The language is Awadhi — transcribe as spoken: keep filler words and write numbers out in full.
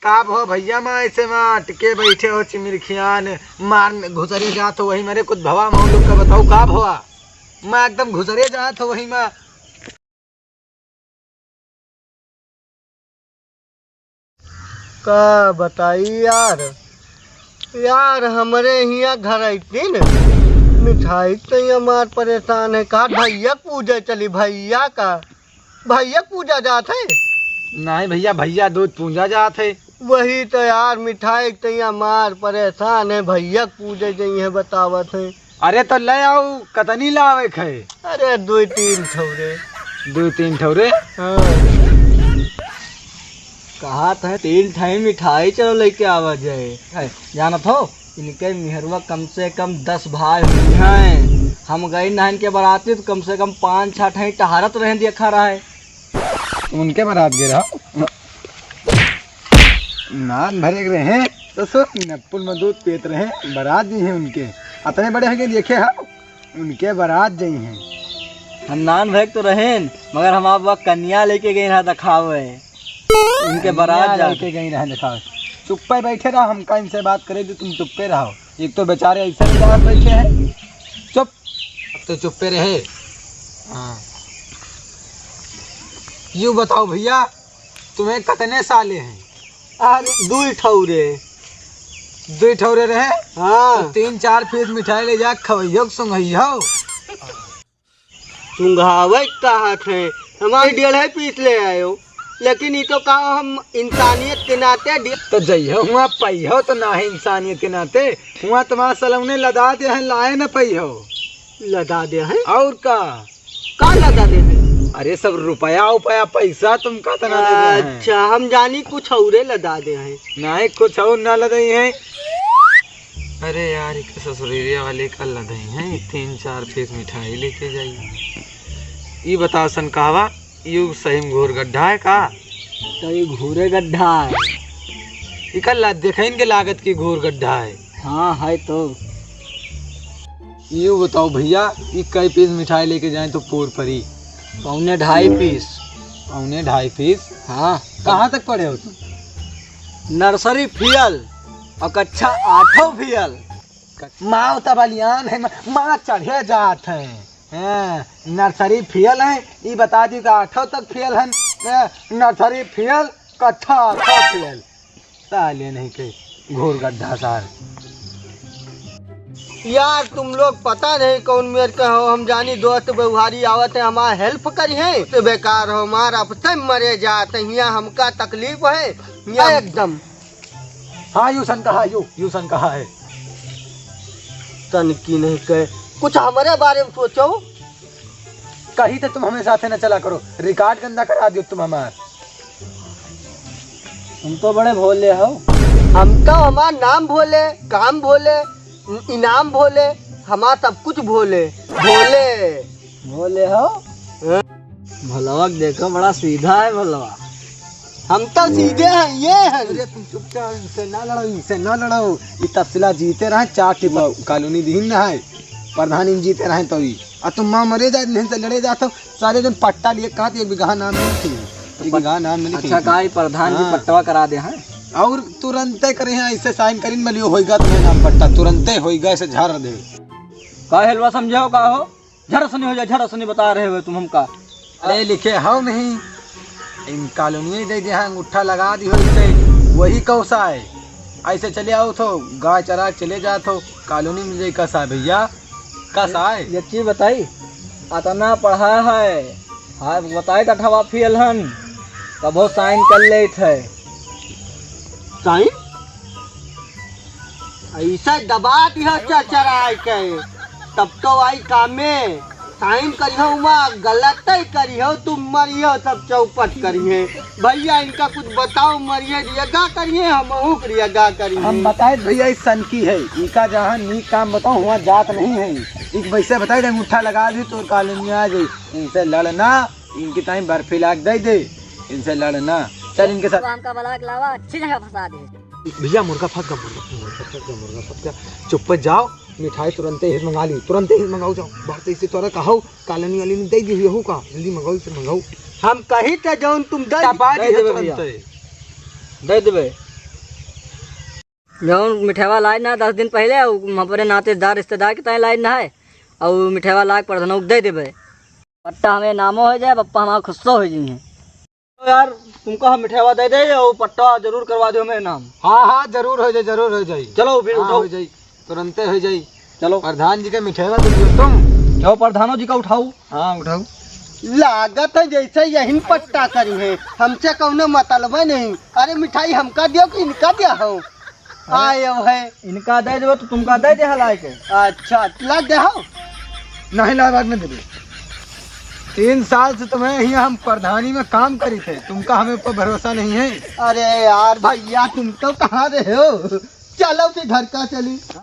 का भवा भइया, मा ऐसे मा अटके बैठे हो चिमिरखियान, मार घुसरे जात हो वही मरे, कुछ भवा मा लोग का बताओ का भवा, मा एकदम घुसरे जात हो वही मा। का बताई यार, यार हमरे हियाँ घर अइतीन, मिठाई तो ये मार परेशान है, कहा भइया क पूजा चली, भइया का, भइया क पूजा जात है। नहीं भइया, भइया दूज पूजा जात है। वही तो यार, मिठाई क तैया मार परेशान है, भइया क पूजे जइहैं बतावत है। अरे तो ले आओ, कतनी लावे क है? अरे दुइ तीन ठौरे। दुइ तीन ठौरे? हाँ। कहा था तीन ठाई मिठाई चलो लेके आवा जाए। है, जानत हो, इनके मेहरुआ कम से कम दस भाई हुई हैं। हम गई ना इनके बराती तो कम से कम पाँच छह ठाई टहरत रहे देखा रहा है। उनके बारात गए रहा? नान भरे के रहे तो सो नप्पुल में दूध पीत रहे, बारात जइहैं उनके। अतने बड़े होके देखे हम, उनके बारात जइहैं। हम नान भरे के तो रहेन, मगर हम आप वहाँ कन्या लेके गए रहा दिखावे। उनके बारात कन्या जा लेके गए रहा दिखावे। चुप्पे बैठे रहो, हमका इनसे बात करे दो, तुम चुप्पे रहो। एक तो बेचारे ऐसे उदास बैठे हैं। चुप। अब तो चुप्पे रहे। हाँ। यूँ बताओ भइया, तुम्हें कतने साले हैं? अरे, दुइ ठौरे। दुइ ठौरे रहे? हाँ। तो तीन चार पीस मिठाई ले जा, खवइयो के सुंघइयो। सुंघावे के कहत है, हमारे डेढ़े पीस ले आयो, लेकिन ई तो कहा हम इंसानियत के नाते डे- तो जइहो हुआँ पइहो तो ना है इंसानियत के नाते, हुआँ तुम्हारा सलौने लदा दे हैं, लाए न पइहो। लदा दे हैं? और का? का लदा दे हैं? अरे सब रुपया उपया पैसा तुमका तो ना दे रहे हैं। अच्छा, हम जानी कुछ औरे लदा दे हैं। नहीं, कुछ और ना लदई हैं। अरे यार, इके ससुरेरिया वाले का लदई हैं, तीन चार पीस मिठाई लेके जाई। ई बताओ सन कहवा, यू सही में घोर गड्ढा है का? तो ये घोरे गड्ढा है। इका ला-, देखइन के लागत की घोर गड्ढा है। हाँ, है तो। यूँ बताओ भइया, ई कई पीस मिठाई लेके जाएँ तो पूर परी? पौने ढाई पीस। पौने ढाई पीस? हाँ। कहाँ तक पढ़े हो तुम? नर्सरी फेल और कक्षा आठों फेल। माँ तो बलियान है, माँ, माँ चढ़े जात है। हाँ, नर्सरी फेल है, ई बता दी कि आठों तक फेल है। हाँ, नर्सरी फेल, कक्षा आठों फेल। साले नहीं के घोर गड्ढा सार। यार तुम लोग पता नहीं कौन मेर के हो, हम जानी दोस्त व्यवहारी आवत है, हमार help करिहैं, तो बेकार हो, मार अब से मरे जात है, हियाँ हमका तकलीफ है, हियाँ एकदम। हाँ, यूँ सन कहा, यूँ, यूँ सन कहा है। तनकी नहीं कहे, कुछ हमरे बारे में सोचो। कही तो तुम हमें साथे न चला करो, record गंदा करा दियो तुम हमार। तुम तो बड़े भोले हो। हम तो हमार नाम भोले, काम भोले, इनाम भोले, हमार सब कुछ भोले, भोले। भोले हो? हाँ। भोलवा के देखो, बड़ा सीधा है भोलवा। हम तो सीधे हैं, ये हैं। अरे तुम चुपचाप, इनसे ना लड़ो, इनसे ना लड़ो। ई तहसीलदार जीते रहे, चार टिपा कॉलोनी दीन रहे, प्रधान इन जीते रहे तो ई। आ तुम माँ मरे जात, नहीं से लड़े जात हो, सारे दिन पट्टा लिए कहत एक बीघा नाम नहीं थी, एक बीघा नाम नहीं अच्छा, थी। का ई प्रधान जी हाँ। पट्टवा करा दे हैं? और तुरंते करे हैं, ऐसे sign करिन मलियो होइगा तुम्हें नाम पट्टा, तुरंते होइगा, ऐसे झाड़ दे। का हेलवा समझे हो, का हो? झट सनी हो जाए, झट सनी बता रहे हो तुम हमका। अरे लिखे हो नहीं, इन कॉलोनी दे दे हैं, अंगूठा लगा दी हो इसे, वही कौसा है। ऐसे चले आओ तो गाय चरा के चले जात हो, कॉलोनी में जाए कसा है भइया, कसा है? एक चीज बताई, अतना पढ़ा है, हाँ बताए तो अठवा फेल हन, तबो sign कर लेत है। Sign? ऐसा दबा दिया चरचराए के, तब तो आई कामे। Sign करिहो, वहाँ गलत ही करिहो, तुम मरिहो, सब चौपट करिहे। भइया, इनका कुछ बताओ, मरिहे, रियगा करिहे, हमहू के रियगा करिहे। हम बताए भइया, ई सनकी है, इका जहाँ नीक काम बताओ, वहाँ जात नहीं है। एक वैसे बताए, अंगूठा लगा दी तो कॉलोनी आ जाई। इनसे लड़ना, इनके ताई बर्फी लाग दे दे, इनसे लड़ना। चल इनके साथ। तो हमका बला के लावा, अच्छी जगह फंसा दे। भइया, मुर्गा फंस गया, मुर्गा, मुर्गा फंस गया, मुर्गा फंस गया। चुप्पे जाओ, मिठाई तुरंते ही मंगा ली, तुरंते ही मंगाओ, जाओ। बाहर से इसे तोरा कहो, कॉलोनी वाली ने दे दी हुई हो का, जल्दी मंगाओ, इसे मंगाओ। हम कही थे जौन तुम दे दबा दे दिए देबे भइया। तुरंते। दे देबे। जौन मिठेवा लाए ना दस दिन पहिले, उ हमरे नातेदार रिश्तेदार के ताई लाए ना है, और मिठेवा लाए के प्रधानो के दे देबे। पट्टा हमें नामो हो जाए, पप्पा हमारा खुशो हो जाइए। तो यार, तुमका हम मिठेवा दे दे और पट्टा जरूर करवा दो हमें नाम। हाँ, हाँ, जरूर हो जाए, जरूर हो जाए। चलो फिर हाँ, उठाओ। हो जाए, तुरंते हो जाए। चलो। प्रधान जी के मिठेवा दे दियो तुम। जाओ प्रधानो जी का उठाओ। हाँ, उठाओ। लागत है जैसे यही पट्टा करी है, हमसे कौनो मतलब नहीं। अरे मिठाई हमका दियो कि इनका दिया हो? आए हो है। इनका दे देबो तो तुमका दे दे हलाए के। अच्छा, ला दे हो। नहीं ला, बाद में दे दे। तीन साल से तुम्हें यहाँ हम प्रधानी में काम करी थे, तुमका हमें ऊपर भरोसा नहीं है। अरे यार भैया, तुम तो कहाँ रहे हो? चलो फिर घर का चली।